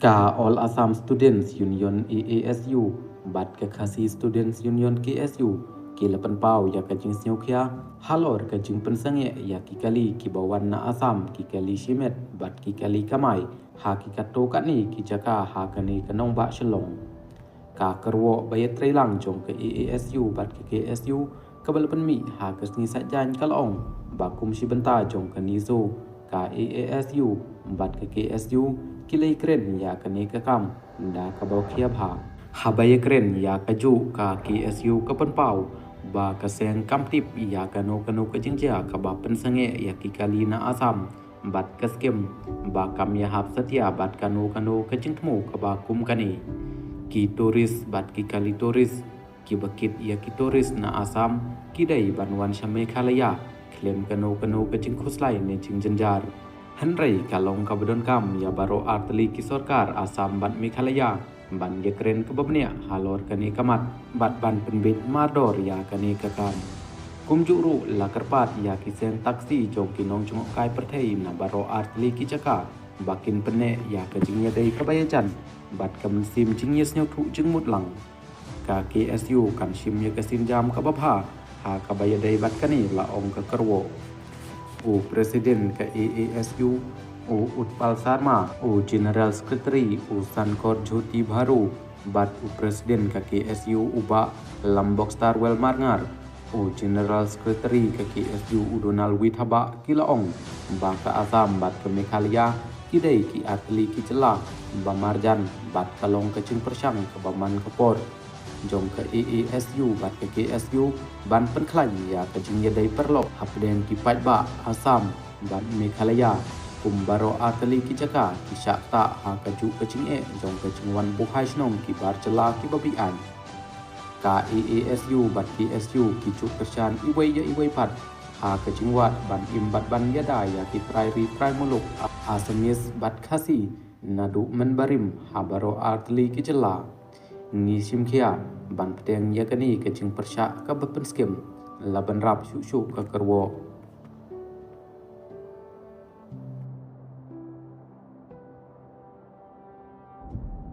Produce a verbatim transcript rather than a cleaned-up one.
Ka All Assam Students Union, A A S U, bad ka Khasi Students Union, K S U, ki la pynpaw ïa ka jingsngewkhia halor ka jingpynsangeh ïa ki kali kiba wan na Assam, ki kali shimet bad ki kali kamai ha ki katto katne ki jaka ha kane ka nongbah Shillong. Ka kyrwoh ba ïatreilang jong ka A A S U bad ka K S U kaba la pynmih ha ka sngi Saitjaiñ ka la ong ba kum shi bynta jong ka NESO, ka A A S U bad ka K S U ki la ïakren ïa kane ka kam da kaba khia bha. Haba ïakren ïa kajuh, ka K S U ka pynpaw ba ka seng kam tip ïa kano kano ka jingjia kaba pynsangeh ïa ki kali na Assam bad ka skim ba kam ïahap satia bad kano kano ka jingthmu kaba kum kane. Ki tourist bad ki kali tourist kiba kit ïa ki tourist na Assam ki dei ban wan sha Meghalaya khlem kano kano ka jingkhuslai ne jingjynjar. Hynrei ka long kaba donkam ïa baroh artylli ki sorkar Assam bad Meghalaya ban ïakren kaba bniah halor kane ka mat bad ban pynbeit mardor ïa kane ka kam. Kumjuh ruh la kyrpad ïa ki seng taxi jong ki nongjngohkai pyrthei na baroh artylli ki jaka ba kin pynneh ïa ka jingïadei kaba ïajan bad ka mynsiem jingïasngewthuh jingmut lang. Ka K S U kan shim ïa ka sienjam kaba bha ha kaba ïadei bad kane, la ong ka kyrwoh. U President ka A A S U, u Utpal Sharma, u General Secretary, u Sankor Jyoti Bharo, bad u President ka K S U, u Bah Lambokstar Welmarngar, u General Secretary ka K S U, u Donald Withabah, ki la ong ba ka Assam bad ka Meghalaya ki dei ki artylli ki jylla ba marjan bad ka long ka jingpyrshang kaba man ka por jong ka A A S U bad ka K S U ban pynkhlaiñ ïa ka jingïadei paralok hapdeng ki paidbah Assam bad Meghalaya, kum baroh artylli ki jaka ki shah ktah ha kajuh ka jingeh jong ka jingwan buhai shnong ki bar jylla kiba beiñ. Ka A A S U bad K S U ki ju kyrshan iwei ïa iwei pat ha ka jingwad ban im bad ban ïada ïa ki trai ri trai muluk Assamese bad Khasi naduh mynbarim ha baroh artylli ki jylla. Ngi shim khia ban bteng ïa kane ka jingpyrshah kaba pynskim, la bynrap shuh shuh ka kyrwoh.